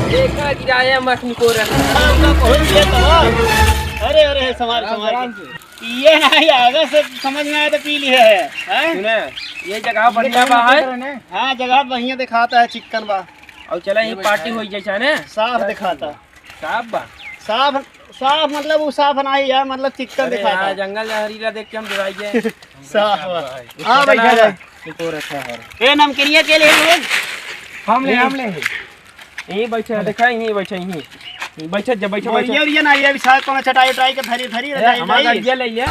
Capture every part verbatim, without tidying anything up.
देखा गिराया मखनी को रखा। अरे, अरे, संभाल, संभाल। ये ना, ये आगे से समझ में आए तो पी लिए है, हैं? सुने, ये जगह बढ़िया बा है। हाँ, जगह बढ़िया दिखाता है, चिक्कन बा। और चला, ये पार्टी होई जैसा ने। साफ दिखाता। साफ बा। साफ, साफ मतलब वो साफ ना ही है, मतलब चिक्कन अरे दिखाता यार, है। जंगल जहरीला देख के हम डराई गए। साफ बा। हाँ, बैठा जाए। ए, नमकीनिया के लिए लोग? हम ले, हम ले। यहीं बैठे हैं, देखा, यहीं बैठे, यहीं। बैठे, जब बैठे, बैठे। ये, ये ना, ये अभी शायद कौनो चटाई उटाई के धरी, धरी, ए, रजाई हमारा उटाई। ये ले लिया।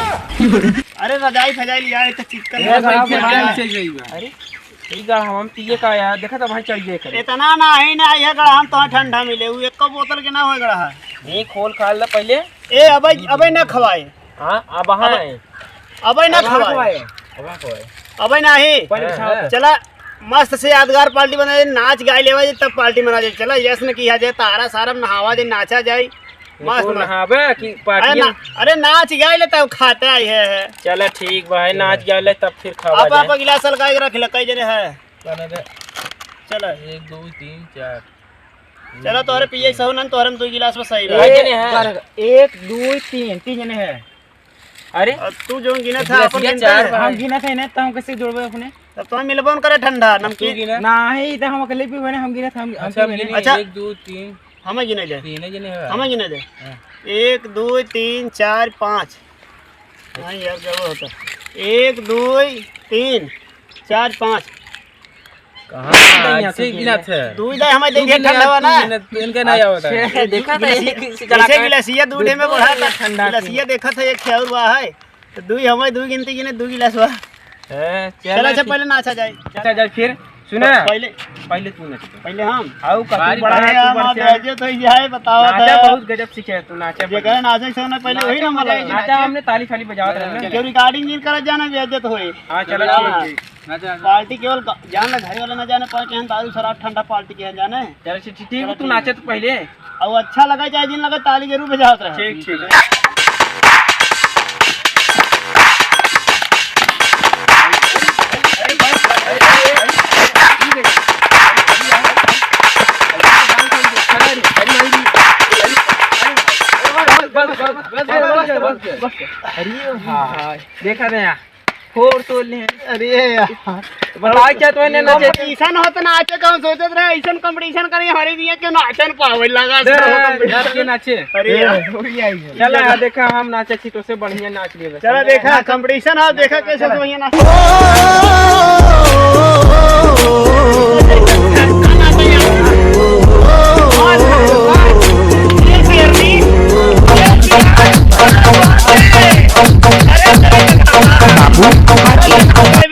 अरे, रजाई फजाई लिया, ये तो चिक्कन ए, है। भाई, भाई, भाई, भाई। अरे, ठीक है, हम पिए का यार, देखा था भाई, चल गए करे। इतना ना है ना, ये गड़ा हम तो ठंडा मिले, वो एक बोतल के ना हो गड़ा है। ये खोल खा ले पहले। ए, अबे, अबे ना खवाए। हाँ, अब हाँ अब, है। अबे ना अब हाँ खवाए। खवाए। अब हाँ खवाए। अबे नाही। पहले हाँ, बिछा हाँ। दे। चला, मस्त से यादगार पार्टी बनाए, नाच गाए लेवा जाए, तब पार्टी मना जाए। चला, यस न किया जाए, तारा सारा नहावा जाए, नाचा जाए। मस्त, तू मस्त। नहावे कि अरे पार्टी? ना, अरे नाच गाए ले, तब खाते आई है, है। चला ठीक बा, है, नाच गाए ले, तब फिर खावा अब जाए। आप गिलास हल्का के रख ले, कई जने है। कहने दे। चला। एक, दो, तीन, चार। चला, तोहरे पिए के सहू नन, तोहरे में दो गिलास बस सही बा। कई जने हैं? एक, दो, तीन, तीन जने हैं। अरे? अब तू जौन गिनत है, अपन गिलसिया गिनते चार हैं। बा। हम गिनत है ना, तो हम कैसे जोड़बे अपने? तब तो हम मिलबो न करे ठंडा, अब तू नमकीन। गिना। नाही, तो हम अकेले पीबे ना, हम गिनत, हम, हम अच्छा, पीबे ना। गिनी, अच्छा। एक, दो, तीन। हमें गिने दे। तीन जने हैं। हमें गिने दे। हाँ। एक, दो, तीन, चार, पाँच। हाँ यार, क्या होता? एक, दो, तीन, चार, पाँच। कहाँ? ऐसे गिनत है। दू जाए हमारे तू देखिए गिना, ठंडा हुआ तू ना। गिना, तू इनका नहीं आवता है। अच्छा, देखा था, एक इसी ऐसे कलाकार गिलासिया दू ठे में बढ़ा था। ठंडा गिलासिया देखा था, एक ठे और हुआ है। तो दू ही हमारे दू गिनती गिने, दू गिलास हुआ। हैं, चला, चला, अच्छा, ठीक। पहले नाचा जाए। अच्छा, जाए फिर। सुना? पहले पहले तू नाच। पहले हम? आओ, का तू बारी बड़ा बारी है, तू हम बड़ा आप है। जो तो ये है, बताओ नाचा तो। बहुत गजब सीखे है तू, नाचा जेकर बढ़िया। नाचे से होना पहले वही नाचा नंबर मजा आएगी, लगे। नाचा नाचे। हमने ताली फाली बजावत रहे ना। जो recording जिन करत जाना, बेइज्जत होई। हाँ, चलो, हाँ। ठीक, ठीक। नाचा, नाचा। पार्टी केवल ग-, जान ले, घर वाले ना जाने पाए कि हम दारू शराब ठंडा पार्टी के हैं, जाने। चलो, ठीक, ठीक, चलो, तू ठीक नाचे है। तो पहले। अब अच्छा लगा चाहे जिन लगा, ताली जरूर बजावत रहे। ठीक, ठीक। अरे हाँ, देखा रे यार। फोर तो ले। अरे यार। बताओ क्या तो इन्हें नाचे? Competition हो तो नाचे, कौन सोचत रहे ऐसन competition करी, हमारे भी क्यों नाचन पावे लगा दे, सब यार, competition। के नाचे। अरे यार, हो गया ये। चला यार, देखा हम नाचे छी तो से बढ़िया नाच लेबे। चला देखा competition हो, देखा कैसे तो बढ़िया नाच।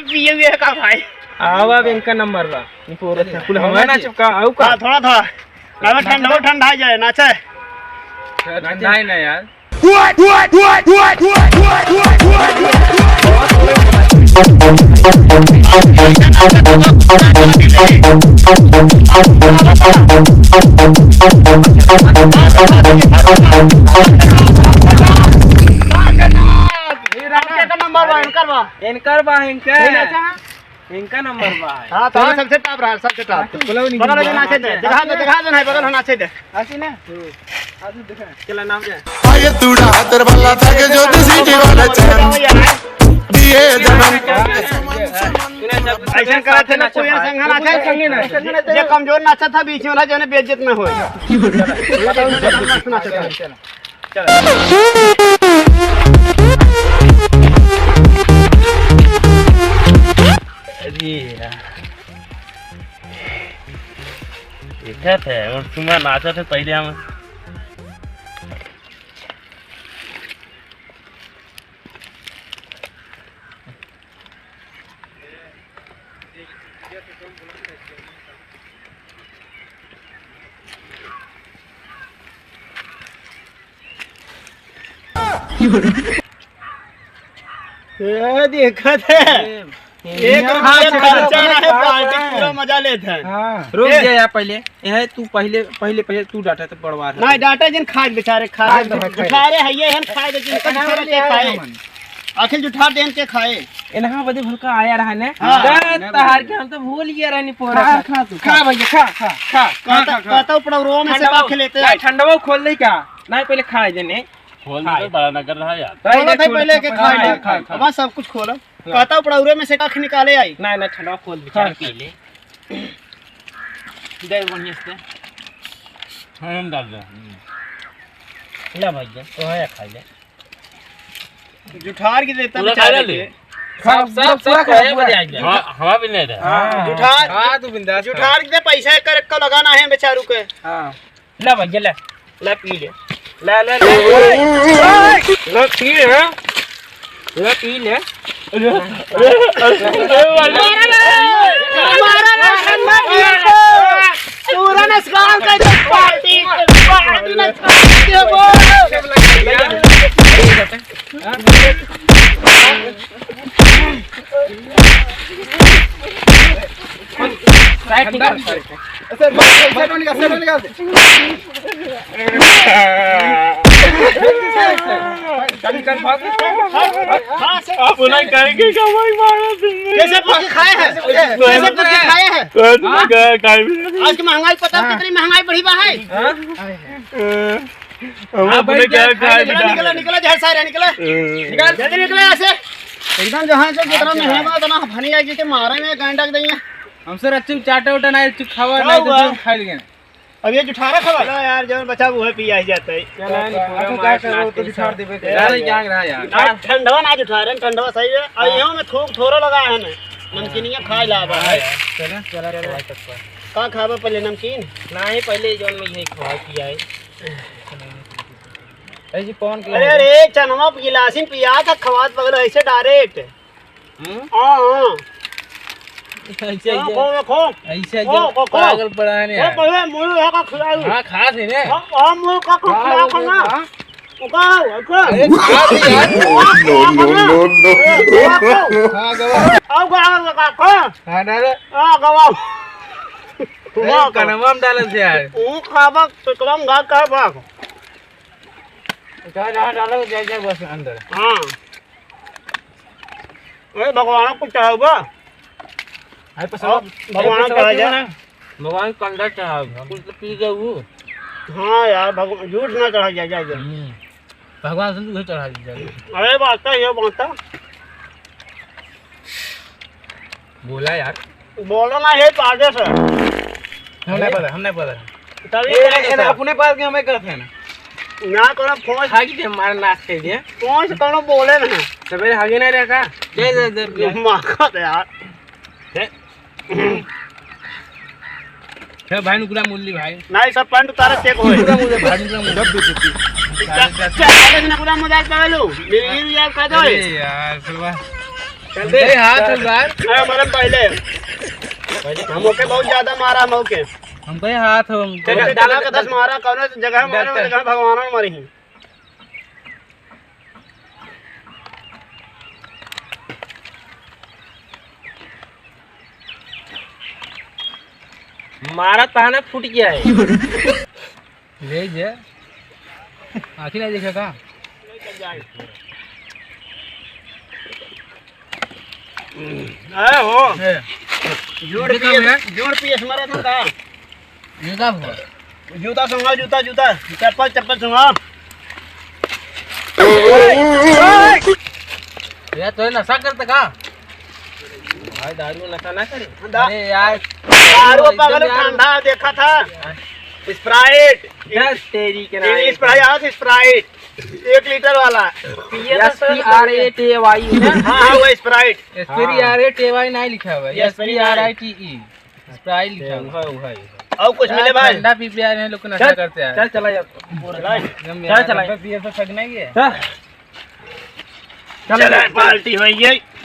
पिए हुए का भाई? आवा अब इनका नंबर बा। ई पूरा चलिए। कुल हमारा हमारा ना चिपका, आऊ का? हाँ, थोड़ा, थोड़ा। अबे ठंडा, ठंडा आ जाए, नाचे। ठंडा है ना यार। इनका नंबर बा, इनकर बा। इनकर बा, इनकर। सही ना, अच्छा? इनका नंबर बा है। हाँ, तो हाँ, सबसे top रहा, सबसे top। बगल वाले नाचे दे, दिखा दे, दिखा दे, नहीं, बगल वाले नाचे दे। आसी ना? आसी दिखा। चला, नाम क्या है? आये तूड़ा हातर वाला था के जो तू सीटी वाला चैन। दिए जन्म। ऐसा करा थे ना, कोई संग ना थे, संग ना थे। जे कमजोर नाचा था, बीच वाला जो है ना, बेइज्जत ना होए। नाचा था। चल। अरे यार। देखत है, और तुम्हारा नाचत है पहले हम। ए, देखत है। ए, एक यहाँ रुपया खर्चा ना है, पार्टी पूरा मजा लेत है। हाँ। रुक ए। जा यार, पहले। ए, तू पहले, पहले, पहले तू डांटा तो बड़वा है। नहीं, डांटा जिन खाए बेचारे, खाए। खाए तो है, खाए। जुठारे है, ये हम खाए दे, जिनका जुठारे के खाए। आखिर जुठार देन के खाए। एनहा बदे भलका आया रहा ने। हाँ। दे तहार के हम तो भूल गया रहनी पोरा खा, का। खा तू, खा। खा भैया, खा, खा, खा, खा, कहता, खा, खा। कहता ऊपर रोम में से ठंडवा, का खेले थे? नहीं, ठंडवा खोल दे का? नहीं, पहले खाए देने। खोल दे, खाए। बड़ा नगर रहा यार। पहले खोल दे, पहले के खाए। खाए, खाए, खाए। अब सब कुछ खोला। हाँ। कहता ऊपर उरे में से कख निकाले आई। नहीं, नहीं, ठंडवा खोल दे, हाँ। चाय पी ले। दे बढ़िया से। हाँ, हम डाल दे। ले भैया, तो है खा ले। जुठार के देता पूरा बेचारे खा ले। के। सब, सब, पूरा सब खा, खाए पूरा। बजाएंगे। हवा, हवा भी नहीं रहा। हाँ। जुठार, हाँ, तू बिंदास खा। जुठार के पैसा एक, एक का लगाना है बेचारू के। हाँ। ला भैया, ला, ला पी ले। ला, ला, ला। ला पी ले, हाँ। ला पी ले। अरे, अरे, अरे, अरे, अरे, मारा ना, मारा ना, मारा ना, मारा ना। पूरा नुकसान कर दे, पार्टी, पार्टी नुकसान कर दे, बोल। साइड निकाल, साइड। ऐसे, ऐसे निकाल, ऐसे निकाल। आप उन्हें कहेंगे क्या भाई मारा तुमने? कैसे पूछ के खाए हैं? कैसे पूछ के खाए हैं? तो तुमने कहा, काहे भी नहीं। आज की महंगाई पता है, हाँ। कितनी महंगाई बढ़ी बा है? हाँ? हम हाँ, अपने भाई, क्या क्या खाए खाए निकला, बेटा? निकला, निकला, जहर सारे निकला। ए। निकल, जल्दी निकला यहाँ से। एकदम जहाँ से जितना महंगा बा, उतना फनी आके के मारे में गांड रख देंगे। हमसे रच्चू चाटा उटा नहीं, रच्चू खावा क्या नहीं, तो हुआ? तुम खा लिए। अब ये जुठारा खावा? चलो यार, जौन बचा वो है, पिया ही जाता है। चल, नहीं, पूरा अच्छा, मार क्या करो, नाच तो के जुठार सब। देबे के। यार, क्या रहा यार? आज ठंडवा ना जुठारे, ठंडवा सही है। और हाँ। यहाँ में थोक थोड़ा लगा है ना, नमकीनिया खाए ला बा। हाँ यार, चलो, चलो, चलो। का खाबा पहले, नमकीन? नहीं, पहले जौन में यही खवा पिया है। ऐसे कौन के अरे, है? अरे, चनवा गिलासिन पिया था, खवात बगल ऐसे डायरेक्ट। हम्म? हाँ, हाँ। ऐसे, खो, ऐसे। खो, खो। ऐसे, खो, ऐसे खो, खो। पागल पड़ा है ना खो, यार। पहले मुँह यहाँ का खिलाओ। हाँ, खा से ने। हाँ, हाँ, मुँह का खिलाओ, खा, खा ना। हाँ। उठाओ, उठाओ। अरे, खा से यार। No, no, no, no। हाँ, गवा। आओ, गवा, गवा, गवा। हाँ, डालो। हाँ, गवा। अरे, गवा, गवा। कनवा में डालत है यार। वो खाबा, पेटवा में घात कर बा। जा, जा, डालो, जा, जा, बस अंदर। हाँ। अरे, भगवान को चढ़ाओ बा। अरे, पसंद, और अरे, भगवान पसंद चढ़ा क्यों जा। ना? भगवान के अंदर चढ़ाओ, कुछ तो पी गए वो। हाँ यार, भगवान, झूठ ना चढ़ा जा, जा, जा। हम्म। भगवान से दूर चढ़ा दीजिए। अरे बात का ये बात का। बोला यार। बोलो ना, ये पागे से। हम नहीं पता, हम नहीं पता। तभी ए, बात ए, है। अपने पास के हमें कहते हैं ना। ना करो फोन। खा के मार नाश कर दिया। फोन से करो बोले ना। सवेरे हागे नहीं रखा। दे, दे, दे, दे। माँ का दे यार। हे। हे भाई, नुकरा मुल्ली भाई। नहीं, सब पैंट उतारे, चेक होए। नुकरा मुल्ली भाई, नुकरा मुल्ली। सब बेइज्जती। चल, चल, चल, नुकरा मुल्ली पागल हो। मिल, मिल यार, कह दो। अरे यार, सुनवा। चल दे। अरे हाथ हो यार। अरे, मरम पहले। हम ओके बहुत ज्यादा मारा, हम ओके। हम कहे हाथ हो। चल, चल, चला के दस मारा, कौनो जगह मारा, डॉक्टर। जगह भगवान मारी। मारा ताना फूट गया है। ले जे। आँखी नहीं देखे का? ए हो। ए। जोड़ ये पिए, का है? जोड़ पिए हमारा था का? ये का हुआ? जूता सुंघा, जूता, जूता। चप्पल, चप्पल सुंघा। यार, तो नशा करता का? भाई, दारू में नशा ना करे। दा-, अरे यार। दारू एकदम पागल यार। ठंडा देखा था। Sprite। दस तेरी के ना। Sprite, हाँ, Sprite। एक लीटर वाला। पिए तो S P R A T A Y है। हाँ, हाँ, वो Sprite। S P R A T A Y नहीं लिखा हुआ है। Yes, S P R I T E। Sprite लिखा हुआ है। हाँ, वही। और कुछ मिले भाई? ठंडा पी पी आ रहे हैं लोग, नशा चल, करते हैं। चल, चला जा। एकदम चल, यार, चला। बस ये तो सगना ही है। चल। चल, चल, पार्टी हो गई।